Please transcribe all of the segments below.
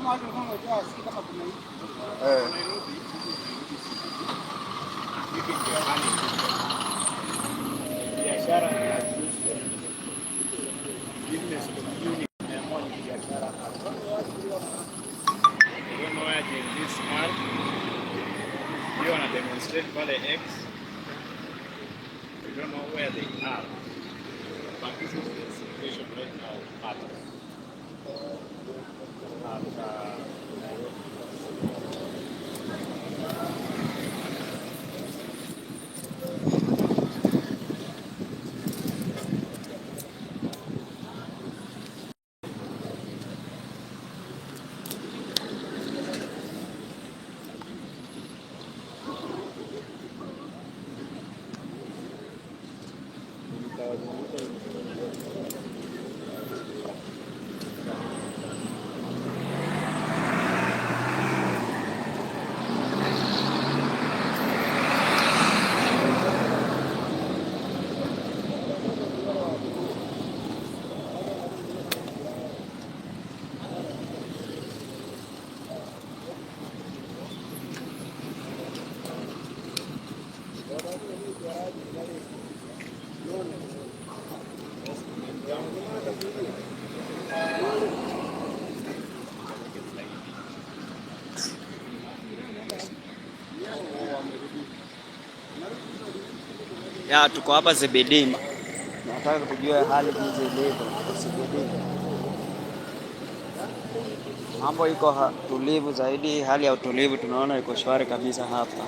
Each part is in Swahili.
Eh. Biashara business community imeamua ni biashara. I don't know where Gen Zs are. Ndio wana demonstrate pale X. We don't know where they are. But this is the situation right now at Nairobi. Ya, tuko hapa CBD. Nataka kujua hali jinsi ilivyo CBD. Mambo iko tulivu zaidi, hali ya utulivu tunaona iko shwari kabisa hapa.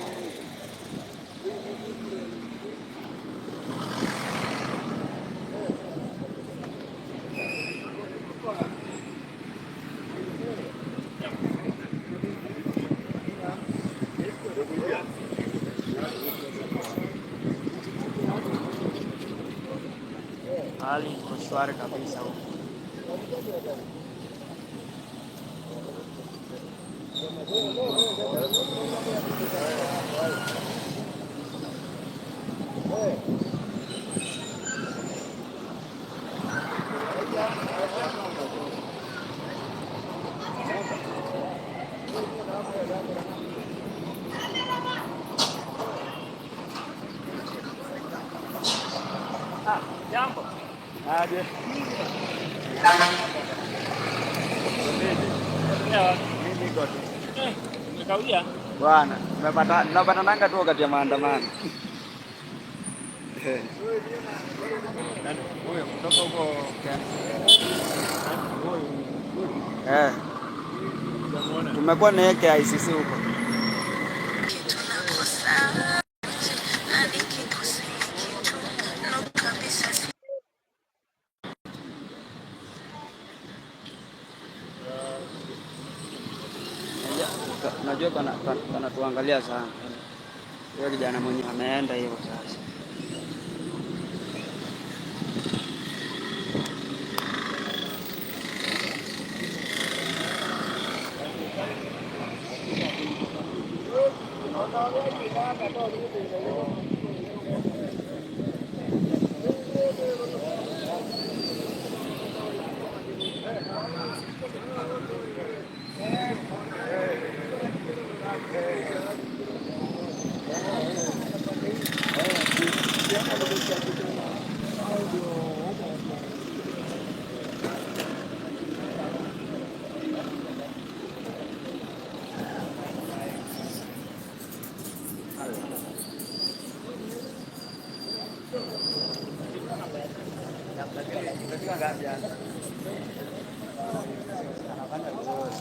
Hali iko shwari kabisa huko. Jambo. Aje. Mimi niko tu. Umekawia? Bwana, nimepata napatananga tu wakati ya maandamano. Huyo kutoka huko eh. Tumekuwa na yeye KICC huko. Tunakosa na nikikosa kitu no kabisa. Najua kanatuangalia sana. Huyo kijana mwenye ameenda hivyo sasa. Anafanya vizuri.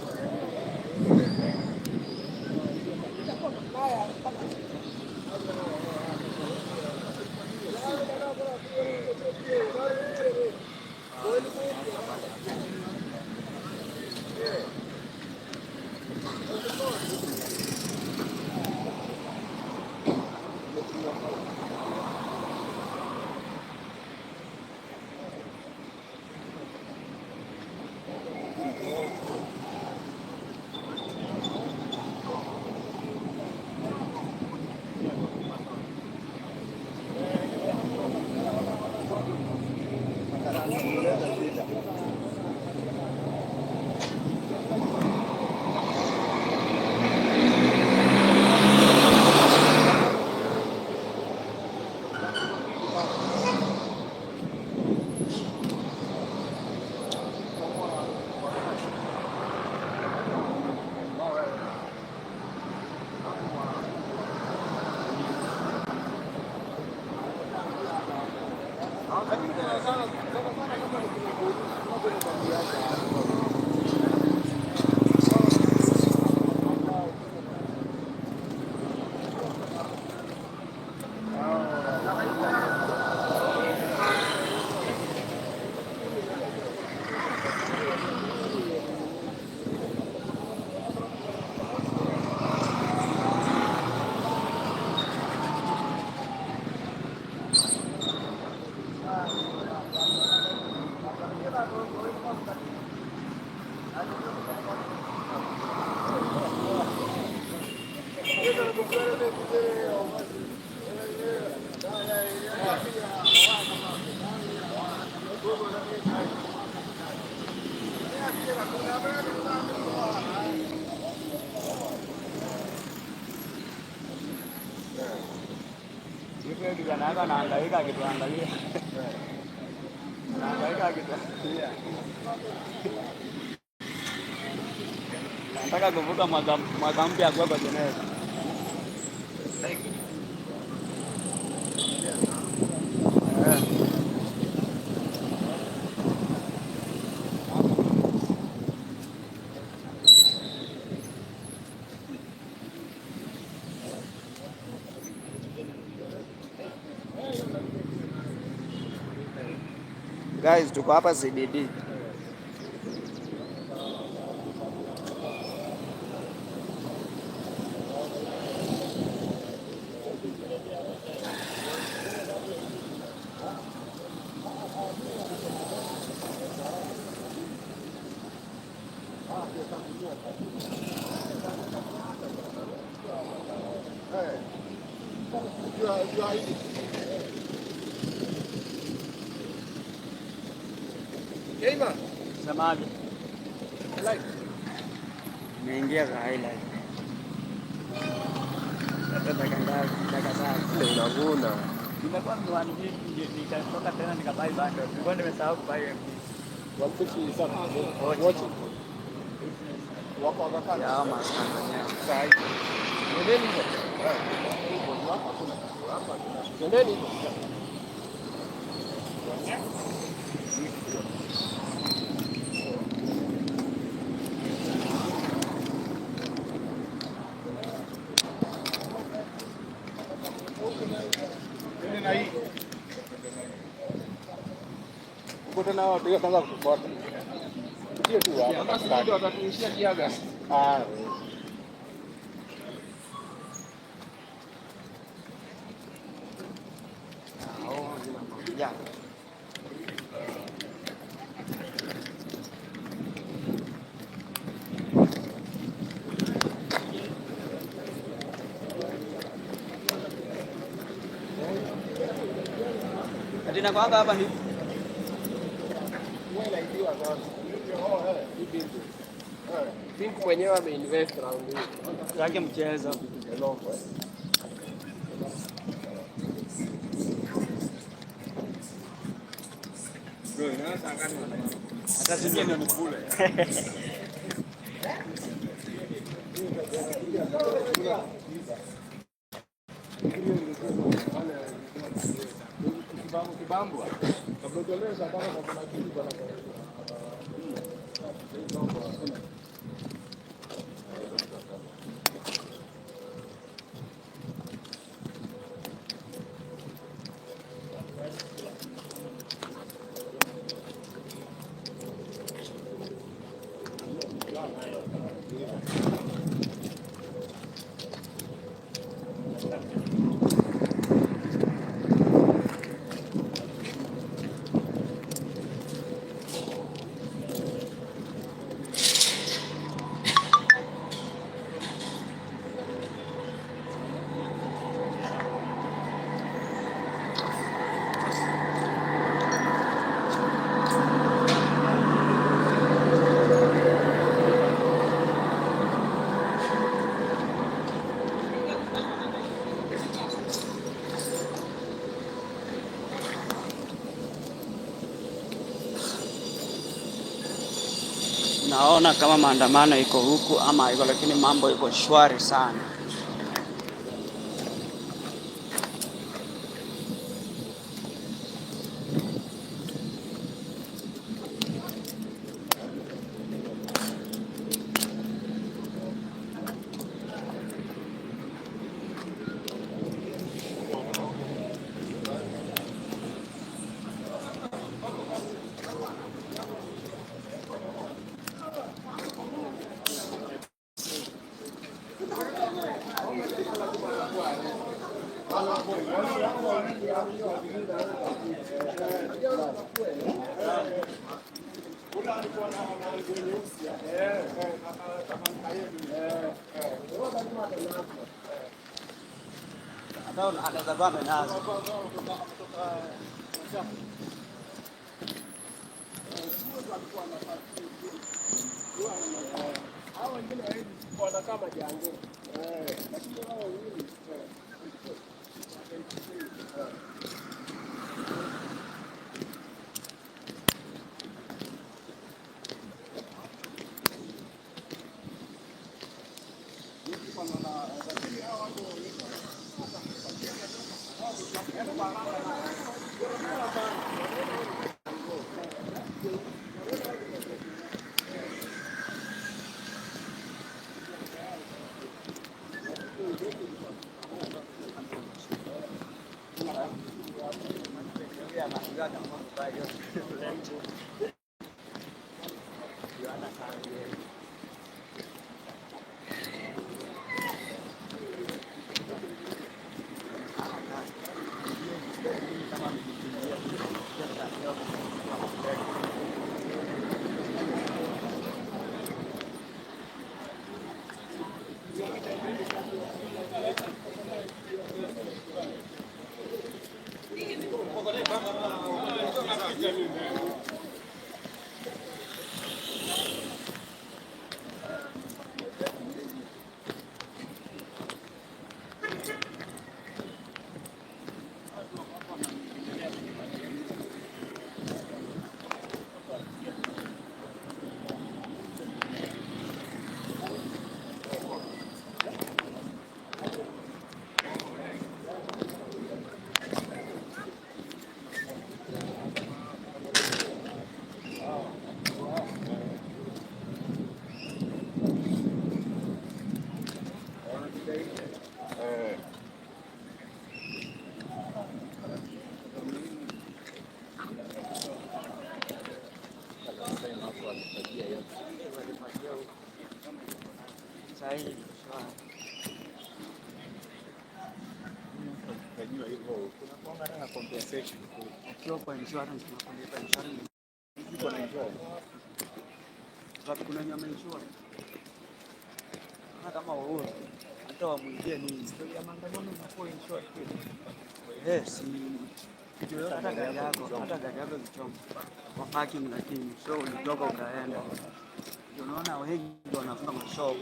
Yule kijana wako anahangaika akituangalia. Anahangaika akituangalia. Nataka kuvuka mwaka mpya akiwa kwa jeneza. Guys, tuko hapa CBD. Semaje? Nimeingia za highlight. Hata dakika ngapi? Dakika 7. Unavuna. Nimekuwa miwani hii nikatoka tena nikabuy bundle. Nilikuwa nimesahau kubuy MB. 150 sana. Watching. Wako wakakaa. Ya maskani wenyewe. Twendeni hivyo. Twendeni hivyo. Huko tena watu wataanza kutufuata. Tutie tu hapa. Ndio watatuishia kiaga. Ah. Ya. Ati nakwanga hapa ni Wewe inaibiwa sana. Hii binti. Think mwenyewe ameinvest round hii. yake mchezo. Bro, inaanza ngani Hata sijui ndio nikule. Kibambwa. Kabla hujaolewa saa tano na kuna kitu bwana. Naona kama maandamano iko huku ama iko, lakini mambo iko shwari sana. Hata anaweza kuwa amenasa. Hao wengine wanakaa majango. Lakini hao wawili Sasa hivi iko shwari. Ukifanyiwa hivyo kuna kuanga hata na compensation. Ukiwa kwa insurance unakulipa insurance. Iko na insurance. Sababu kuna wenye wameinsure. Hata kama Uhuru hata wamwibie nini. Story ya maandamano inakuwa insured kweli? Yes, kitu yoyote, hata gari yako ikichoma kwa parking, lakini so ulitoka ukaenda, ndio unaona wengi wanafunga mashop.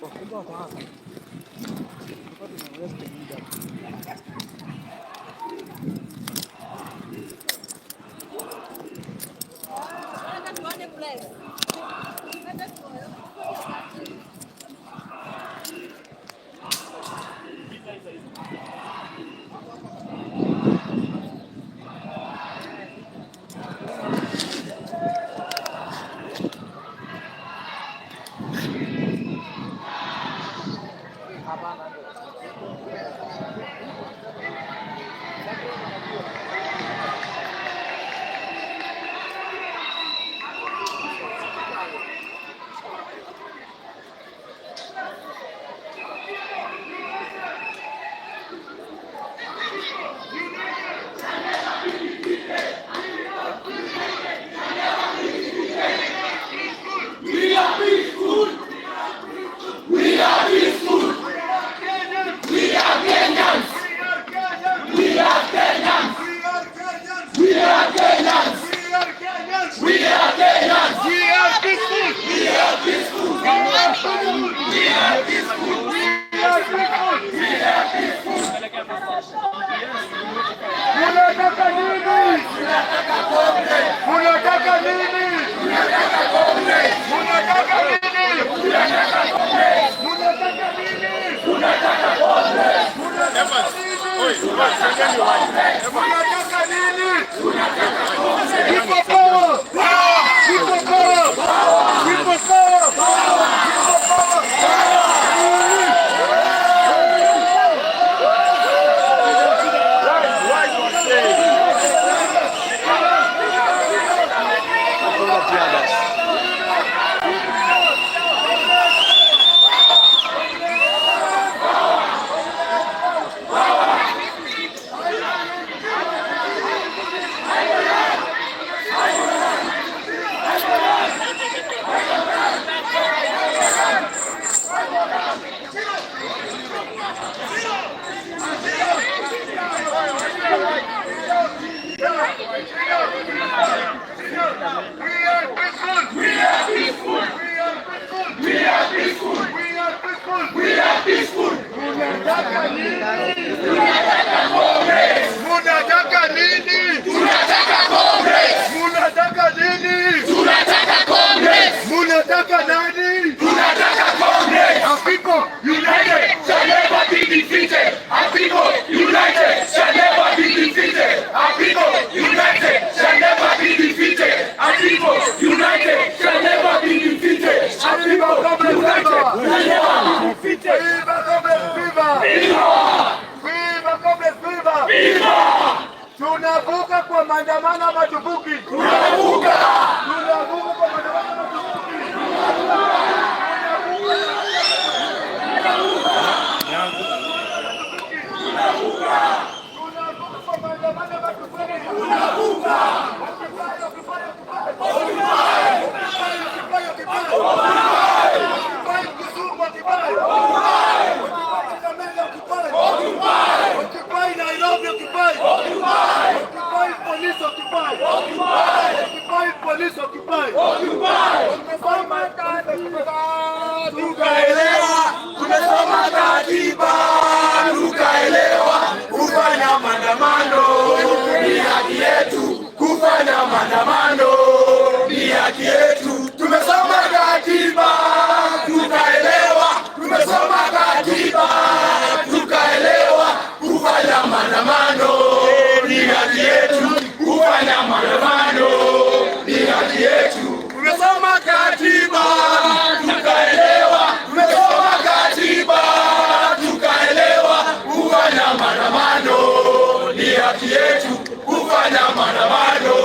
Wakubwa wako hapa, tulikuwa tuna waste muda. We are peaceful. We are peaceful. We are Kenyans. We are Kenyans. We are Kenyans. We are Kenyans. We are peaceful. We are peaceful. We are peaceful. We are peaceful. We are peaceful. We are peaceful. Munataka nini? Munataka nini? Munataka nini? Munataka nini? Munataka nini? Munataka nini? People power! People power! People power! People power! Wise was saying. Funga tear gas. Kwa maandamano ama tuvuki? Tunavuka. Tunavuka kwa maandamano ama tuvuki? Tunavuka kwa maandamano ama tuvuki? Tunavuka. Occupy, occupy, occupy. Occupy, occupy, occupy. Occupy Kisumu, occupy. Occupy Kakamega, occupy. Occupy Nairobi, occupy. Occupy police, occupy. Occupy police, occupy. Occupy Tukaelewa, tumesoma katiba, tukaelewa kufanya maandamano ni haki yetu, kufanya maandamano ni haki yetu. Tumesoma katiba, tukaelewa, tumesoma katiba, tukaelewa kufanya maandamano ni haki yetu, kufanya maandamano ni haki yetu. Tumesoma katiba, tukaelewa, tumesoma katiba, tukaelewa kufanya maandamano ni haki yetu, kufanya maandamano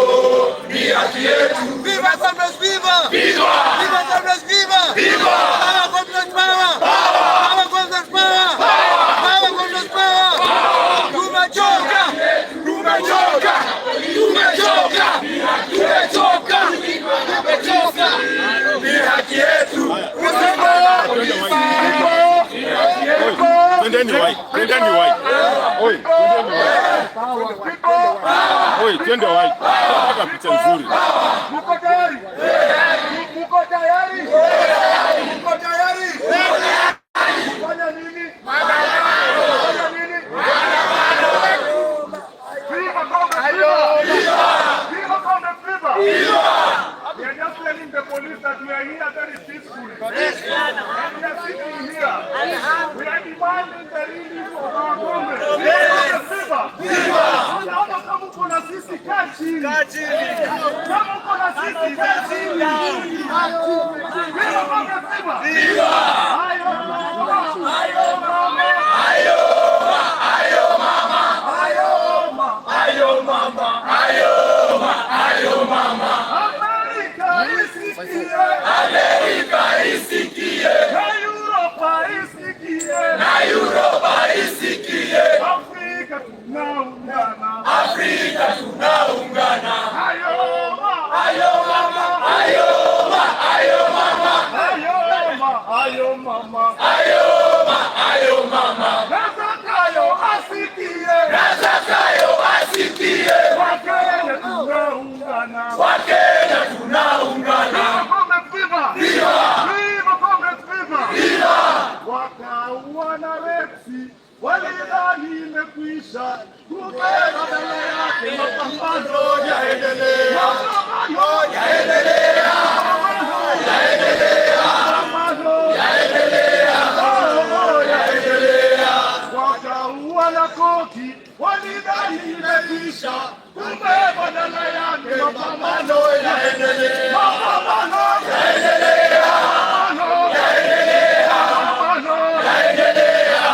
ni haki yetu. Viva Congress, viva! Viva! Viva Congress, viva! Viva! Power, Congress, power! Power, Congress, power! Power, Congress, power! Tumechoka! Tumechoka, tumechoka, tumechoka, tumechoka, ni haki yetu. Twendeni wai, twendeni wai. Oi, twendeni wai. Oi, twende wai. Nataka picha nzuri. Muko tayari? Muko tayari? Muko tayari? Kufanya nini? Kufanya nini? Viva Congress, viva! Viva Congress, viva! We are just telling the police that we are here very peacefully. And we are sitting here. We are demanding the release of our comrades. Viva Congress, viva! Unaona kama uko na sisi, kaa chini. Kama uko na sisi, kaa chini. Viva Congress, viva! Ayo mama! Ayo mama! Ayo mama, ayo mama, ayo mama. Amerika isikie. Amerika isikie, Na Europa isikie. Na Europa isikie. Afrika tunaungana. Afrika tunaungana. Ayo mama! Ayo mama, ayo mama, ayo mama, Ayo mama! Ayo mama! Ayo mama, ayo mama. Na Zakayo asikie. Na Zakayo asikie. Wakenya tunaungana. Wakenya tunaungana. Viva Congress, viva! Viva! Viva Congress, viva! Viva! Wakaua na Rexy, walidhani imekwisha, kumbe badala yake mapambano Yaendelea, mapambano yaendelea, yaendelea, mapambano yaendelea, yaendelea. Wakaua na Koki, walidhani imekwisha, kumbe badala yake mapambano Yaendelea, mapambano yaendelea, mapambano yaendelea, mapambano yaendelea,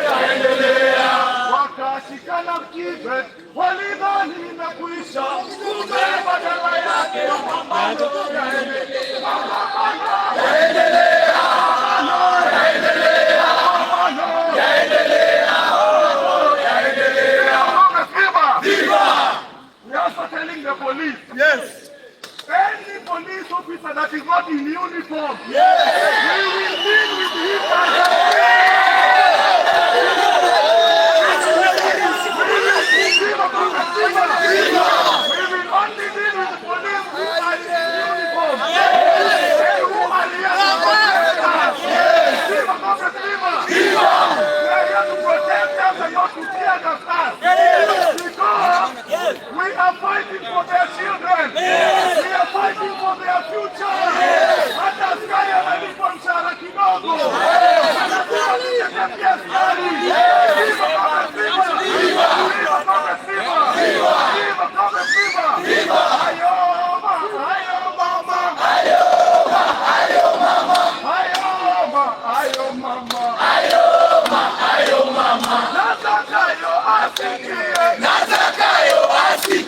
yaendelea. Wakashikana Kibet, walidhani imekwisha, kumbe badala yake mapambano yaendelea. Mapambano Yaendelea, yaendelea, mapambano yaendelea, yaendelea. Congress, viva! Viva! We are also telling the police, Yes, any police officer that is not in uniform, yes. we will deal with him as Viva Congress, viva! We will only deal with the police who are in uniform. And who are here to protect us. Viva Congress, viva! Viva! We are here to protect us and not to tear us us. Because we are fighting for their children. We are fighting for their future. Hata askari analipwa mshahara kidogo. Anasema tutetea askari. Viva Congress, viva! Viva Congress, viva! Viva Congress, viva! Ayo mama, ayo mama. Ayo mama, Ayo mama, ayo mama. Ayo mama, ayo mama. Na Zakayo asikie. Na Zakayo asikie.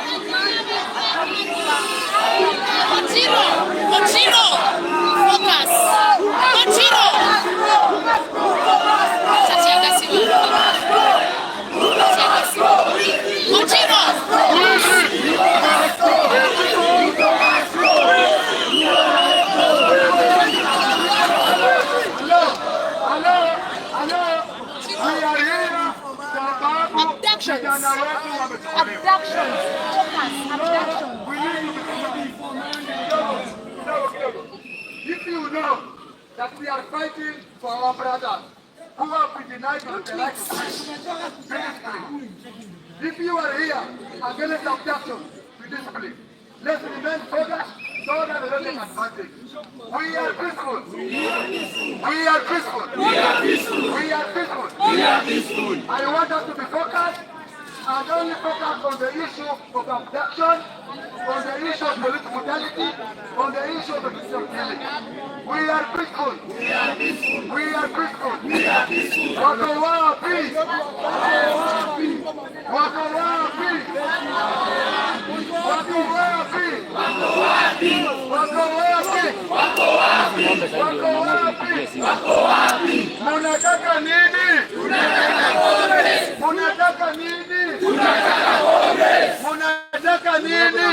Abductions. Focus. Abductions. We need to be kidogo kidogo. If you know that we are fighting for our brothers who have been denied of the right to discipline. If you are here against abduction, be disciplined. Let's remain focused so that we don't take advantage. We are peaceful. We are peaceful. We are peaceful. We are peaceful. We are peaceful. I want us to be focused and only focus on the issue of abduction, on the issue of police brutality, on the issue of the killing. We are peaceful. We are peaceful. We are peaceful. We are peaceful. Wako wapi? Wako wapi? Wako wapi? Wako wapi? Wako wapi? Munataka nini? Munataka nini? Munataka nini?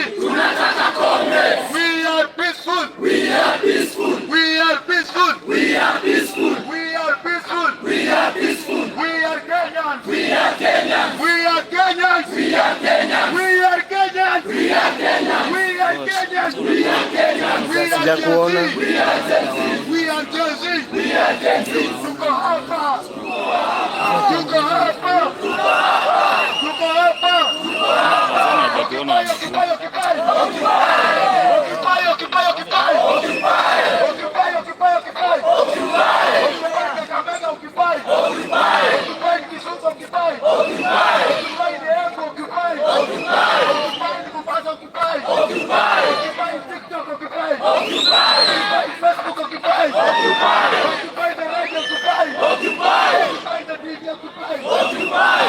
We are peaceful. We are peaceful. We are peaceful. We are peaceful. We are peaceful. We are peaceful. We are Kenyans. We are Kenyans. We are Kenyans. We are Kenyans. We are Kenyans. We are Kenyans. We are Kenyans. We are Kenyans. We are Sijakuona. Gen Z. We are Gen Z. We are Gen Z. We are Gen Z. Tuko hapa. Tuko hapa. Tuko hapa. Hajatuona. Occupy, occupy, occupy. Occupy, occupy, occupy. Occupy, occupy, occupy. Occupy Kakamega, occupy. Occupy Kisumu, occupy. Occupy Embu, occupy. Occupy Mombasa, occupy. Occupy TikTok, occupy. Occupy Facebook, occupy. Occupy the radio, occupy. Occupy the TV, occupy. Occupy,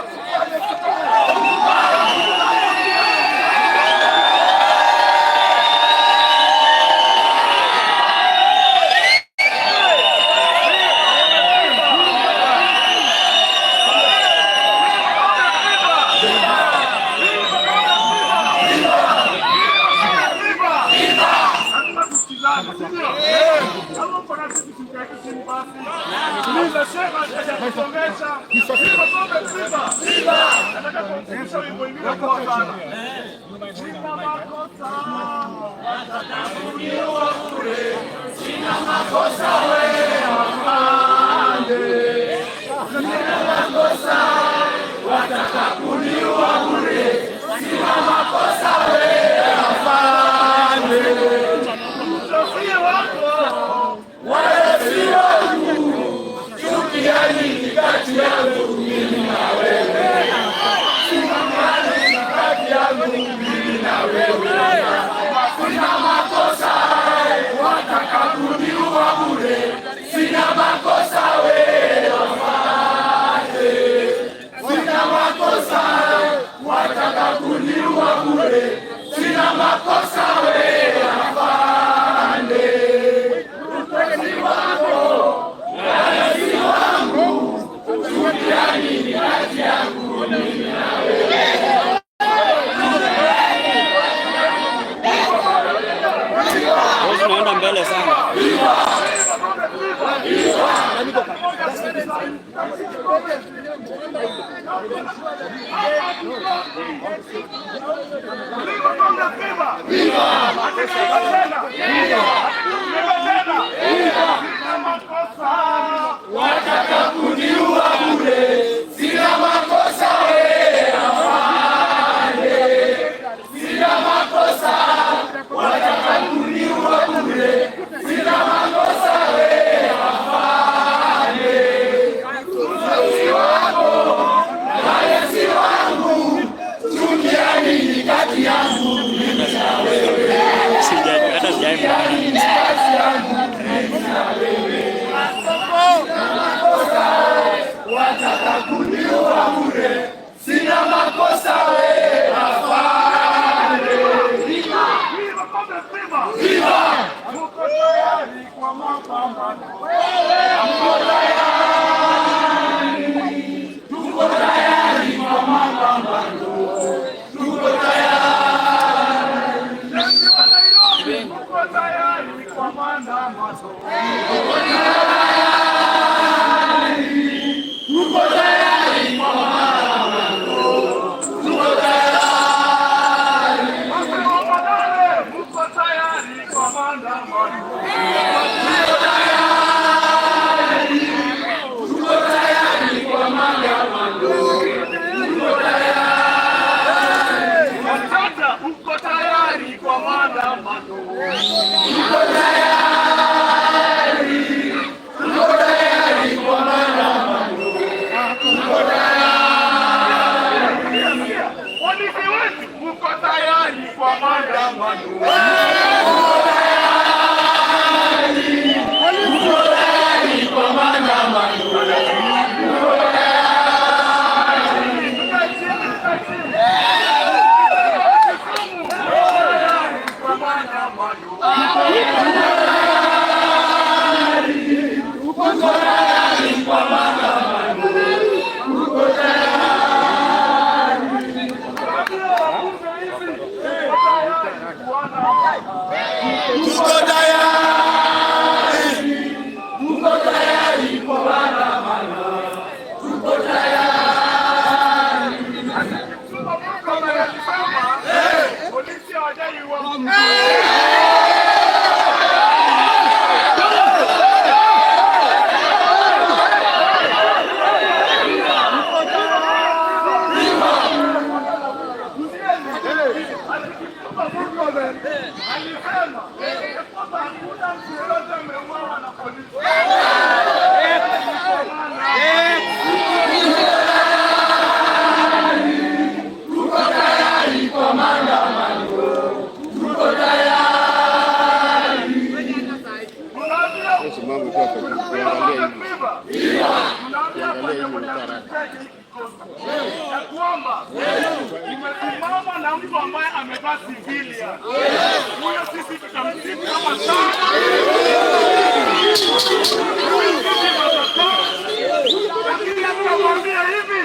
occupy, occupy. Lazima tusikizane, si ndio? Kama uko na kitu kiweke chini basi. Tuliza shema hajatusongesha. Viva Pombe viva! Nataka kuanzisha wimbo ingine poa sana. Sina makosa, watakakuliwa bure. Sina makosa we afande. Sina makosa, watakakuliwa bure. Sina makosa we afande. Msafiri wako wala si wangu, chuki ya nini kati yangu mimi na wewe? Chuki ya nini kati yangu mimi na wewe? Sina makosa, wataka kuniua bure. Sina makosa we afande. Sina makosa, wataka kuniua bure. Sina makosa we afande. Mpenzi wako wala si wangu, chuki ya nini kati yangu mimi na wewe? Tunaenda mbele sana. Viva Pombe viva! Viva! Viva tena! Viva tena! Sina makosa. Wataka kuniua bure, sina makosa we afande. Sina makosa, wataka kuniua bure, sina makosa we afande. Mzazi wako naye si wangu, chuki ya nini kati yangu mimi na wewe? Hata sijai Nini kati yangu mimi na wewe? Makosa, wataka kuniua bure, sina makosa we afande. Viva Pombe viva! Viva! Tuko tayari kwa mapambano. Tuko tayari, tuko tayari kwa mapambano, tuko tayari, Jenzi wa Nairobi, tuko tayari kwa maandamano. Tuko tayari, tuko tayari kwa mapambano, tuko tayari. Kwa maandamano. Tayari kwa maandamano. Tukae chini, tukae chini. Kwa maandamano. Tuko tayari kwa maandamano. Tuko tayari. Tuko tayari. Tuko tayari kwa maandamano. Tuko tayari. Polisi hawajaiua mtu. Alisema ya kwamba hakuna mtu yeyote ameuawa na polisi. Tuko tayari kwa maandamano. Tuko tayari. Simama tu hapo, ukiangalia hivi. Tunaambia kwenye ya kwamba tumesimama na mtu ambaye amevaa civilian. Huyo sisi tutamsifu kama sana. Huyo sisi matata. Lakini tutamwambia hivi.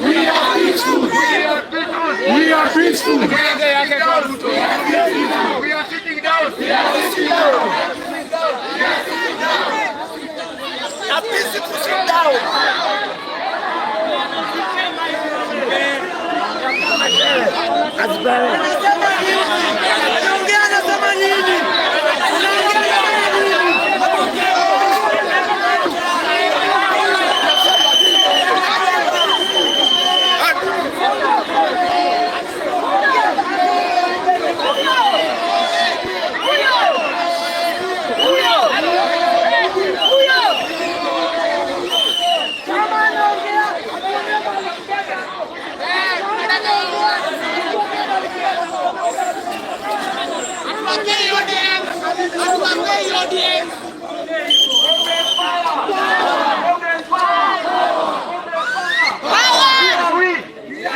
We are peaceful. We are peaceful. We are peaceful. We are sitting down. We are sitting down. A peaceful sit down. Anaongea anasema nini? Anaongea anasema nini?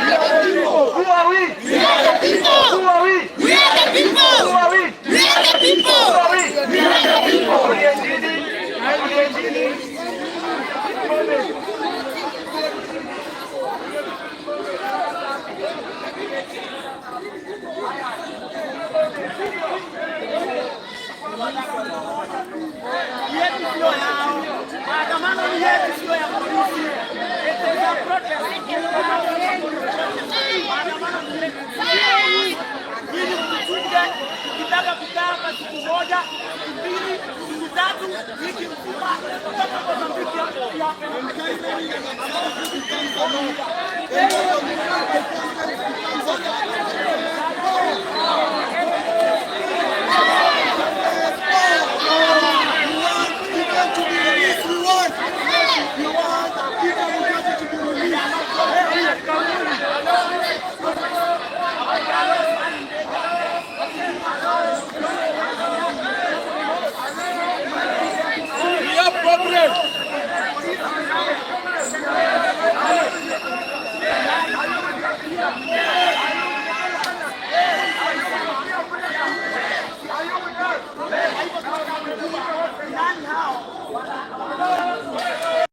Who are we? We are the people. Who are we? We are the people. Who are we? We are the people. Who are we? We are the people. Tulie chini. Tulie chini. Yetu sio yao. Maandamano ni yetu, sio ya polisi. It is a protest. Maandamano ni yetu. Nyinyi mtuchunge, tukitaka kukaa hapa siku moja, siku mbili, siku tatu, wiki mzima, kutoka Mozambiki hapo.